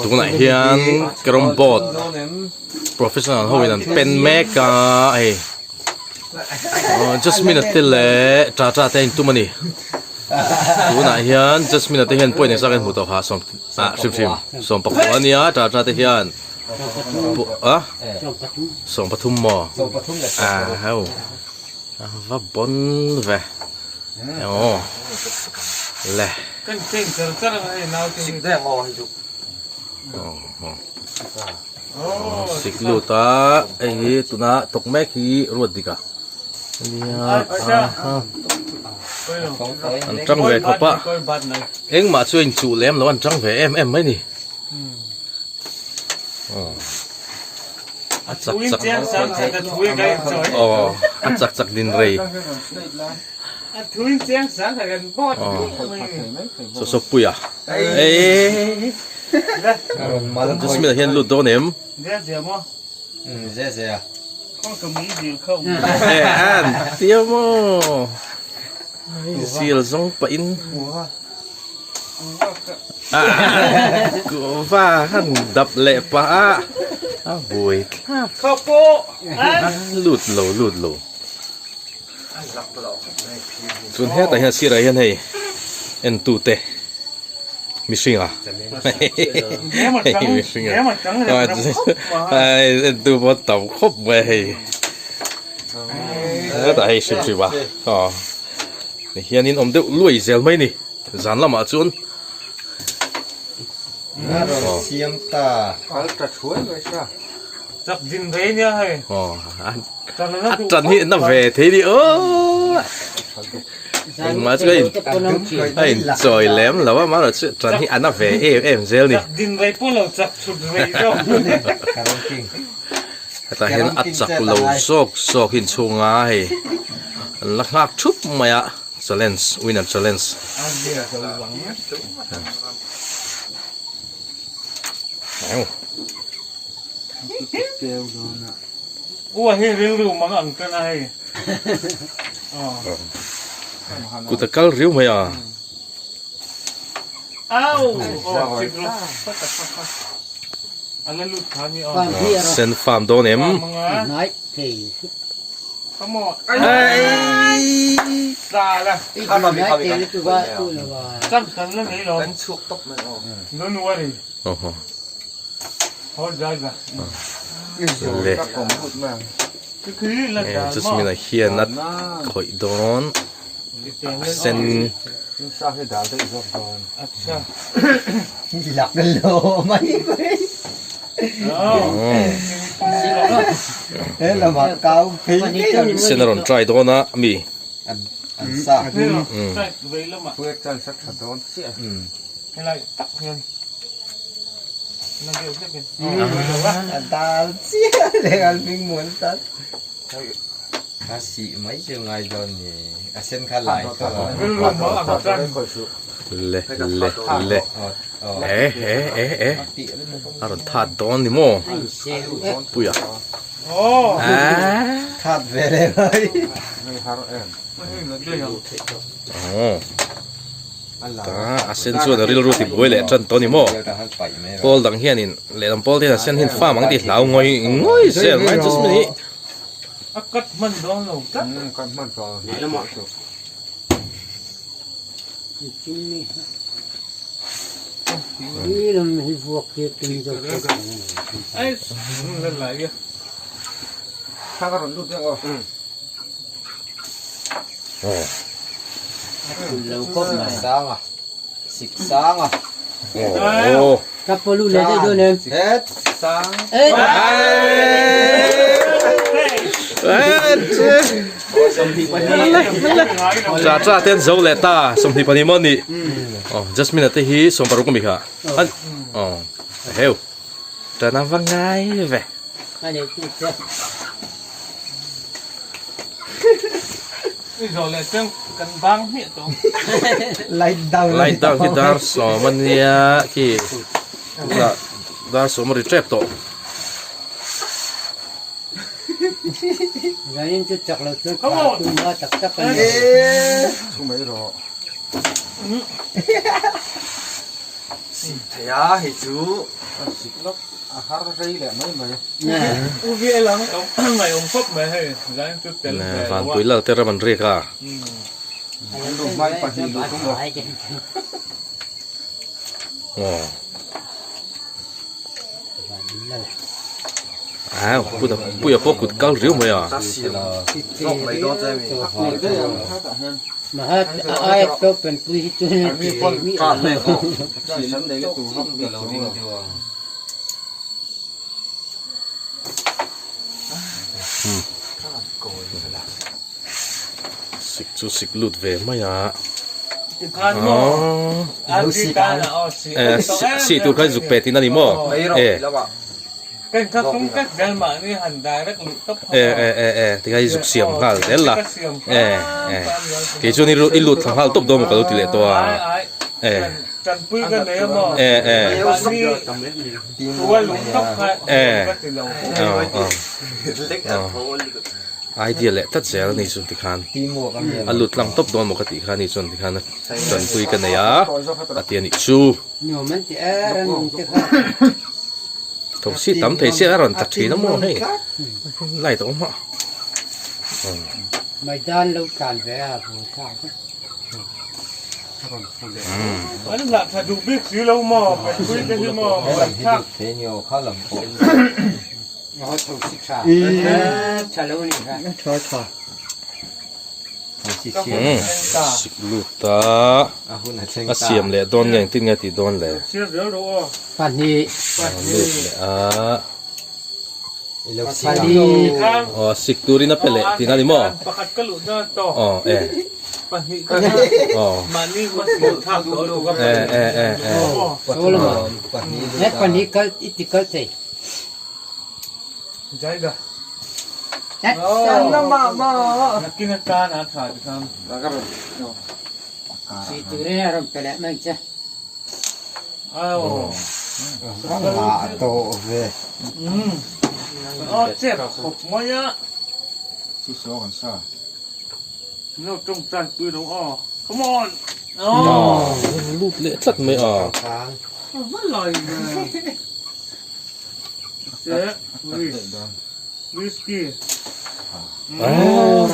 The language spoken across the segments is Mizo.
Tunah hian carrom board professional ho in an pen mek a hei Jasmine a te leh Tata te a intum a ni tunah hian Jasmine a te hian point engzat nge an hmuh tawh kha sawm ah hrim hrim sawmpakua a nia Tata te hian a 13 maw ah hau a va bon ve aw le sik lut a hei hi tuna thawk mek hi ruat dik a nia an tang ve khawp a engmah chu a inchuh lem lo an tang ve em em mai ni. A chak chak aw a chak chak din rei saw saw puia eii Jasmine ah hian lut dawn em an tia maw zil zawng pah in. Kuhva han dap leh pah a, a buai thlak a lut lo lut lo. Chuan hetah hian sirah hian hei entu te mihring a hei mihring a entu pawh a tam khawp mai a hei hetah hei hrim hrim a aw. Ni hianin awm deuh luai zel mai ni zan lamah chuan. A rawn siam ta. Kal ta thuai mai sa. Chak din rei nia hei. Aw a tan hi na ve thei ni aw. Engmah chu a in a in chawi lem lo a mahrawh chu tan hi a na ve em em zel ni. Chak din rei pawh lo chak chhut rei zawk. Hetah hian a chak lo zawk zawk hi inchhunga hei an la nghak thup mai a challenge winner challenge kut a kal riau mai a. Sen farm dawn em? Le Jasmine hian a khawih dawn a sen Sen a rawn try dawn a mi. A sih mai chu ngai dawn ni a sen kha lai kha le le le e e e e a rawn that dawn ni maw puia that ve le mai ta a sen chuan a rilru ti buai leh tan tawh ni maw pawl dang hianin lehlam pawl te hian a sen hian farm ang tih hlau ngawi ngawi zel mai chu ni. A cut hman dawn lo tlat. Cut hman dawn lo. Sanga sik sanga. Oh. Het sang. Cha cha ten zo leh ta 22 maw ni oh Jasmine te hi 16 mi kha an oh heu tana va ngai ve Light down light down khi dar sawm ania khi tunah dar sawm a ri tep tawh. Sik thei a hei chu. A sik lawk a har rei leh mai mai. U VL ang ngaihawm khawp mai hei zain chu tel ve lo a. Vanpui lal te ram an riak a. An lu hmai pahnih luh tum rawh. Aw. Au puta puia pawh kut kal riau mai a. Sik chu sik lut ve mai a. Si tur kha zuk pe tihna ni maw? E. E e e e tikha i zuk siam nghal zel la. E e kei chuan i lut thla nghal tawp dawn maw ka lo ti leh tawh a. E. E e. E. Idea leh tlat zel a ni chu tikhan a lut tlang tawp dawn maw ka tih kha ni chuan tikhan tanpui ka nei a a ti a nih chu. Thosi tam thei chiah a rawn tla thin a maw hei light a awm a. Sik lut a a siam leh dawn nge engtin nge tih dawn le lut leh a aw sik turin a pe leh tihna ni maw aw e aw e e e e. Lut leh tlat mai a.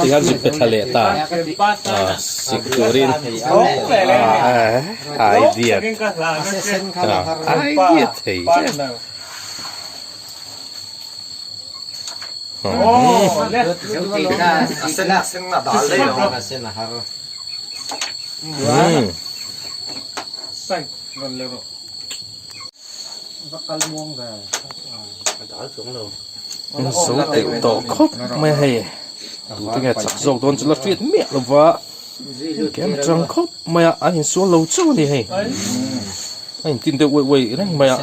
Tihian zuk pe thla leh ta sik turin idea idea thei Zo deuh tawh khawp mai a hei tute nge chak zawk dawn chu la hriat miah lo va kem tang khawp mai a an insual lo chauh a ni hei a intin deuh uaih uaih reng mai a.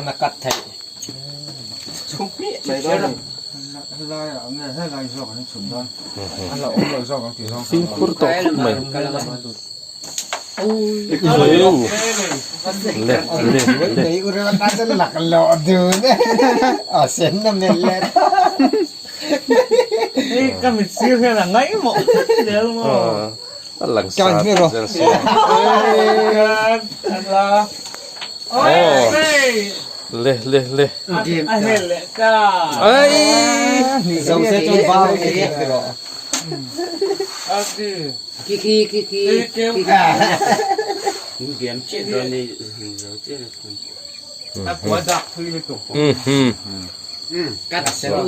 Fimkhur tawh khawp mai. Le le le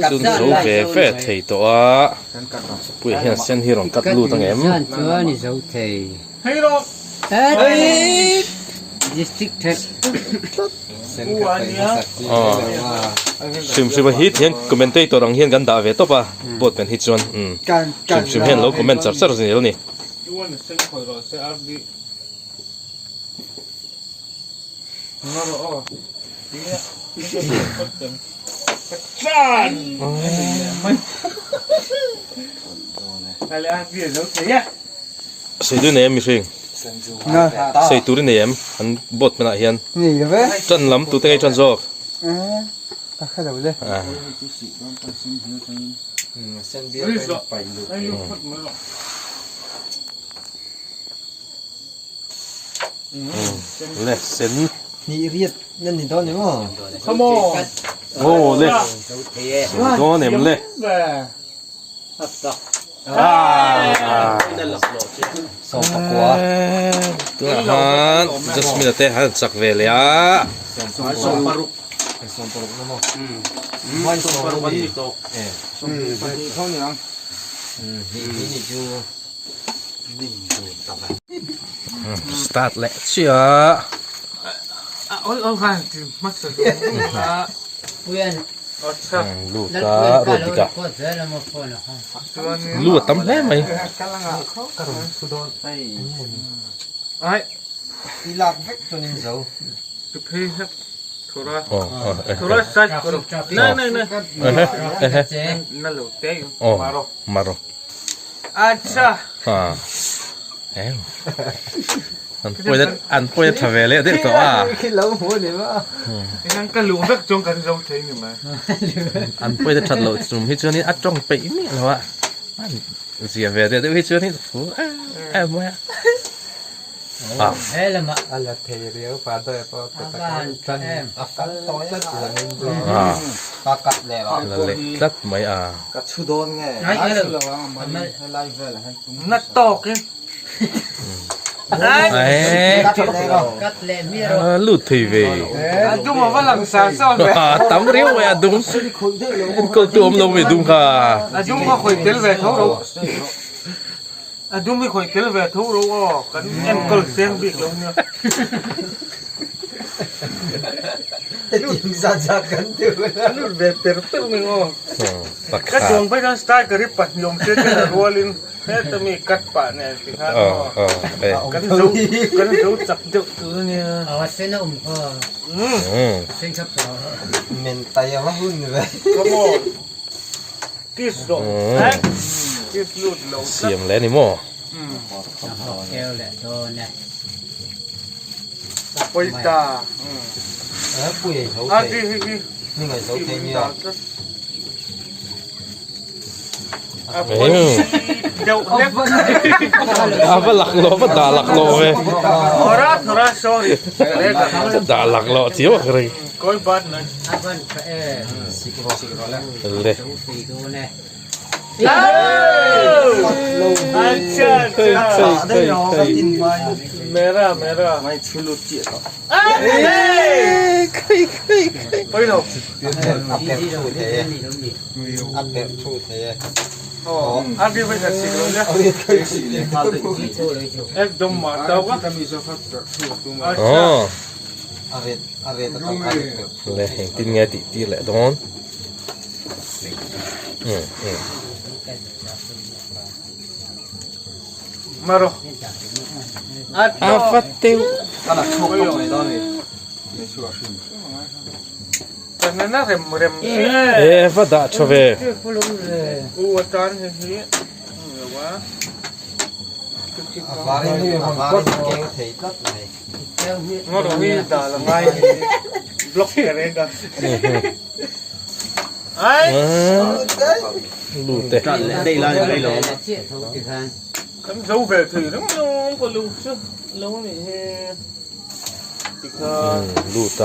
Chun zo ve ve thei tawh a, puia hian sen hi rawn cut lut ang em? Hrim hrim a hit hian commentator ang hian kan dah ve tawp a board pen hi chuan hrim hrim hian lo comment char char zel a ni. Sei nei em mihring? Sei tur i nei em? An board hmanah hian. Tan lam tute ngei tan zawk. Le sen. Hnih riat na ni dawn em aw? Come on. Aw le. Dawn em le. Sawmpakua. Tunah khan Jasmine te han chak ve leh a. Sawmparuk. Sawmparuk na maw? Sawmparuk an ni tawh. Hnih ni chu. Start leh chiah. Lut a ruat dik a. Lu a tam hle mai. Maro. Acha. Ha. Em. An pawih an pawih tha ve leh deuh tawh a. Khi lo hmu ni ma. Engang ka luh vek chuan kan zo thei ni mai. An pawih that loh chum hi chuanin a tawng peih miah lo a. An zia ve deuh deuh hi chuanin fu em mai a. He lamah A la thei riau pa dawi pawh ka tak a tan a kal tawi tlat langin ka kat leh a. La leh tlat mai a. Ka chhu dawn nge. Ngai ngai lo. Helai vel ah hian tum. Na tawk in. Kat leh miah rawh. Lut thei ve. A dum a va lang sar sar ve. Tam riau mai a dum. Enkawl tu awm lo mai dum kha. A dum a khawih tel ve tho ro. A dum hi khawih tel ve tho ro aw, kan enkawl seng bik lo nia. Hetiang zat zat kan ti hun a. Lut ve per per mai aw. Ka chuang phei chuan striker hi pahnih awm se ten a rualin heta mi cut pah nen ti khan aw. Kan zo kan zo chak deuh tur a nia. Aw a sen a awm kha. Sen kha pawh. Men tai a va hun ve. Come on. Kiss rawh eh kiss lut lo tlat. Siam leh a ni maw? Keu leh dawn e. Pawita. Pui ei zo thei. Hming ei zo thei nia. A va lak lo, a va dah lak lo ve. Thora thora sorry. Dah lak lo chiau a ka ring. Koi bat nai. A van tha e. Le. Acha acha. Mera mera. Mai chulu chiah tawh. Poi lo. A perh thu thei e. A perh thu thei e. A bi vai sik lo nia. Ekdom ma tau ka. Oh. A ret a ret atang khan a perh thu. Le engtin nge tih tir leh dawn. Maro. A va teuh. Ka la chhuak tawk mai dawn ni. E va dah tha ve. A varin a varin keng thei tlat mai. Lut e. Lut a.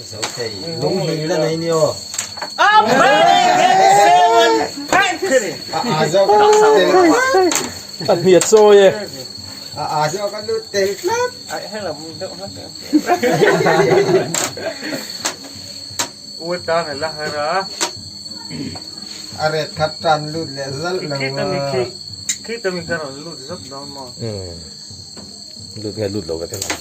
Zo thei lung hnih la nei ni aw. A a zo ka tel A hniat chawi e. A a zo ka lut tel tlat. A ret khat tan lut leh zalh lo a. Lut nge lut lo ve tel ang.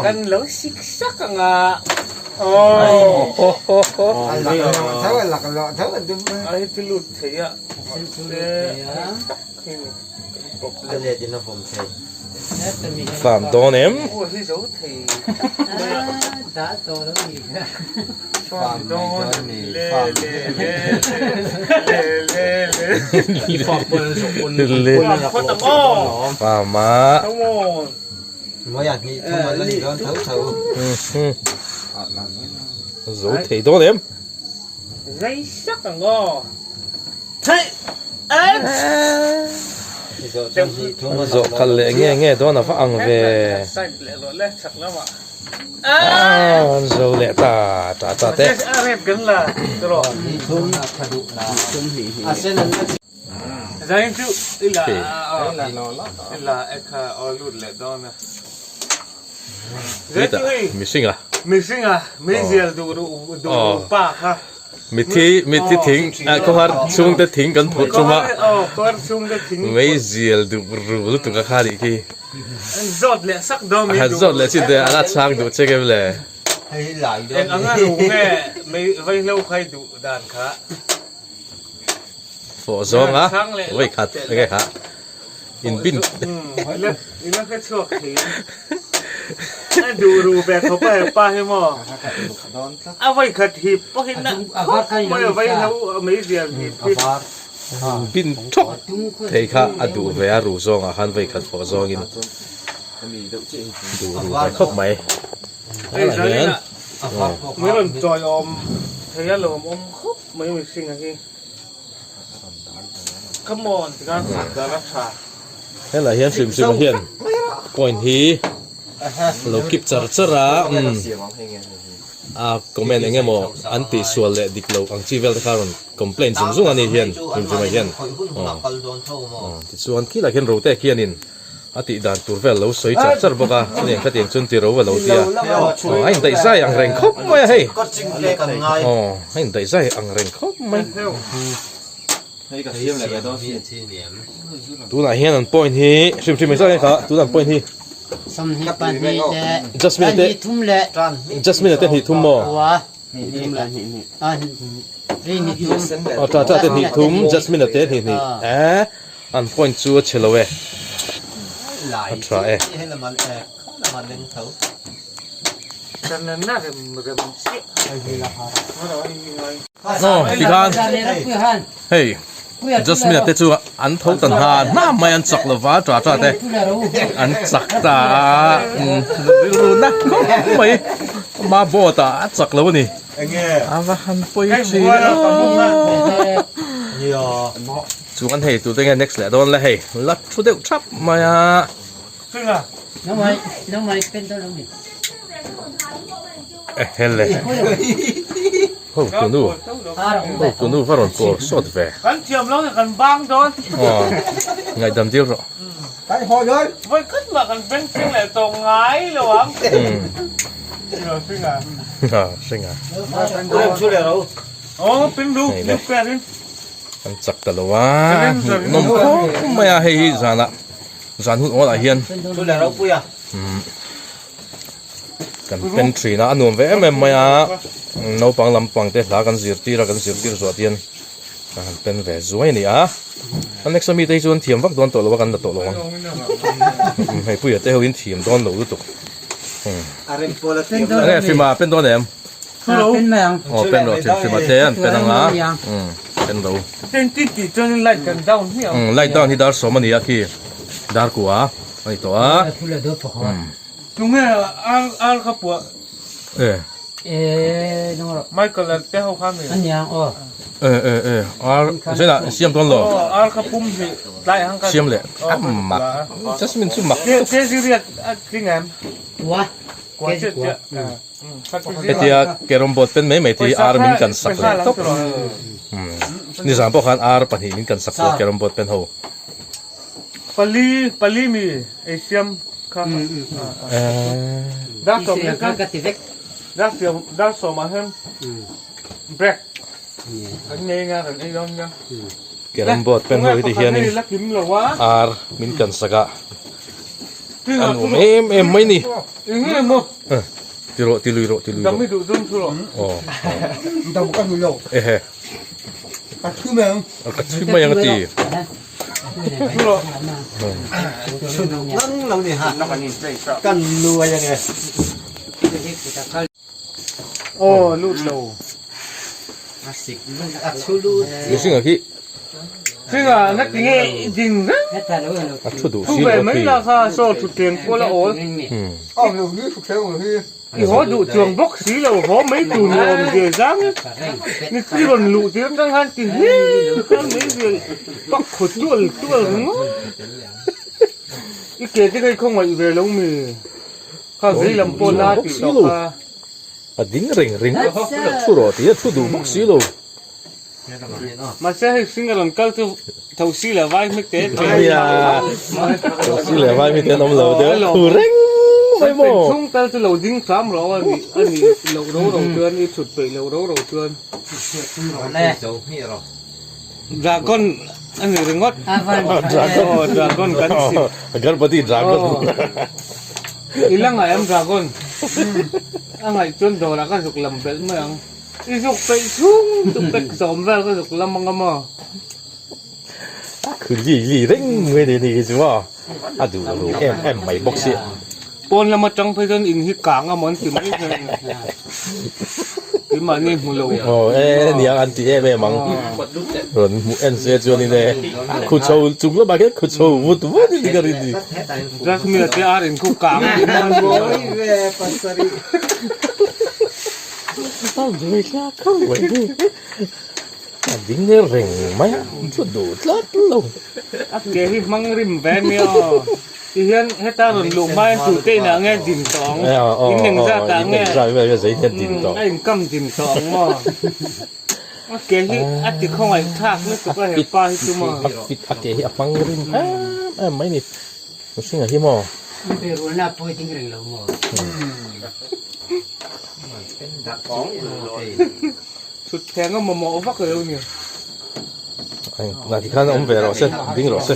Kan lo sik sak ang a. Aww. A hi chu lut thei a. Mahse hei tak hi ni kan problem. Farm dawn em? Farm a. Zo thei dawn em? Zawh kal leh nge nge dawn a va ang ve. An zo leh ta ta ta te. Mihring a. Mihring a, meizial duh duh duh pa kha. Mithi mithi thing ah khawhar chhungte thing kan phurh chum a. Aw khawhar chhungte thing. Meizial duh ru lutuk a kha nih khi. An zawt leh sak dawn mai duh. An zawt leh chin te an a chhang duh che kem le. Eng anga ru nge mei vaihlo khai duh dan kha. Fawh zawng a vawi khat enge kha in bin. I la hre chhuak thei em? A duh ru ve khawp a he pa hi maw? A vawi khat hip pawhin a khawp mai a vaihlo meizial hip hi. Bin thawk thei kha a duh ve a ru zawngah khan vawi khat fawh zawngin duh ru ve khawp mai. Hei zaninah min rawn chawi awm thei a lawmawm khawp mai mihring a hi. Come on tikhan dar a tha. Helai hian hrim hrim hian point hi lo keep char char a a comment eng emaw an tih sual leh dik loh ang chi vel te kha rawn complain zung zung a ni hian hrim hrim ah hian tichuan khilai khian rote khianin A tih dan tur vel lo sawi char char bawk a, chutiang khatiang chuan ti ro a lo ti a, aw a indaih zai ang reng khawp mai a hei, aw a indaih zai ang reng khawp mai. Tunah hian an point hi hrim hrim engzat nge kha tuna an point hi Jasmine te Jasmine te hnih thum maw? Aw tah tah te hnih thum Jasmine te hnih hnih eh an point chu a chhe lo e a tha e. Aw tikhan hei Jasmine te chu an tho ta hna hna mai an chak lova tah tah te an chak ta a rilru na khawp mai ama board ah a chak lo a ni a va han pawi thin aw chuan hei tute nge next leh dawn le hei la thu deuh thap mai a. Ehele ho tunu ho tunu va rawn pawr sawt ve kan thiam lo kan bang dawn aw ngaihdam dil rawh kan haw dawn voi khat mah kan beng chhing leh tawh ngai lo ang hringa ha hringa aw pin lu lu perin kan chak ta lo a hmuhnawm khawp mai a hei hi zanah zan hun awlah hian Kan pen thin a, a nuam ve em em mai a, naupang lampang te hla kan zirtir a, kan zirtir zuah te hian a han pen ve zuai a ni a, a next ami te hi chuan thiam vak dawn tawh lo a, kan la tawh lo ang, hei puia te ho in thiam dawn lo lutuk, enge fima pen dawn em? Aw pen rawh fim fima te an pen ang a, pen ro, light down hi dar sawm a ni a khi dar kua a ni tawh a. Tunge ar ar kha puah. E. E nang ro. Michael a te ho kha mi. Aniang aw. E e e ar zela siam dawn lo. Aw ar kha pum hi tlai hang ka. Siam le mak. Jasmine chu mak. Ke ke ziriat a tling em. Kwa. Kwa che che. Hetia carrom board pen mai mai te hi ar min kan sak leh tawp. Nizan pawh khan ar pahnih min kan sak tawh carrom board pen ho. Pali pali mi ei siam kha. Dar sawm Siam kha ka ti vek. Dar siam dar sawm ah hian break kan nei nga kan ei dawn nia. Carrom board pen ho hi ti hianin ar min kan sak a a nuam em em mai ni. Ti rawh ti lui rawh ti lui rawh. Dam i duh zawng chu rawh. Aw. Dam ka duh lo. Ehe. Ka thu mai ang. Ka thu mai ang a ti. Ngang lo ni ha. Kan nuai ange. Aw lut lo. A chhu lut. Mihring a khi. Singa na ti nge i ding reng. A thu duh Thu si ve lo mai khi. la kha saw thutthleng kual a awl. I haw duh chuang bawk si lo haw mai tur ni awm zia zang in ni i rawn luh tir atang khan ti hlir khan mai vel pak khaw tual tual ringawt. I ke te kha i khawngaih ve lo mi. Kha vei lam pawh na tih tawh kha. A ding reng reng thu rawh tih a thu duh bawk si lo. Mahse hei hring a rawn kal chu thosi leh vai hmik te te. Nia thosi leh vai hmik te an awm lo deuh thu reng mai maw. Pen chhung tal chu lo ding hram rawh a ni a ni loh ro ro chuan i thut peih loh ro ro chuan. Dragon a ni ringawt. Dragon. Aw dragon kan si. Ganpati dragon. I la ngaih am dragon. A ngaih chuan dawrah ka zuk lam belh mai ang. I zuk peih chhung chu pack zawm vel ka zuk lam ang a maw. Khu li li reng mai ni ni hi chu maw. A duh lo em em mai bawk si. Pawn lama tang phei chuan in hi kang a maw an ti mai hian keimahni hmu lo. Aw e niang an ti em em ang. Rawn hmuh en se chuan in e khu chho chung lamah khian khu chho vut vut in ka rin ni. Jasmine te ar in khu kang a ti mai. A ding reng mai a, chu duh tlat lo. A ke hi hmang rim ve nia aw. Ti hian heta rawn luh hma hian tute inah nge din tawh ang? In eng zat ah nge? A inkam din tawh ang maw? A ke hi a ti khawngaih thlak lutuk a hepa hi chu maw? A ke hi a hmang rim em em mai ni. Mihring a hi maw? Inberualna pawh i ding reng lo maw? Thutthleng a mamawh vak lo ni. Na tikhan awm ve rawh se, ding rawh se.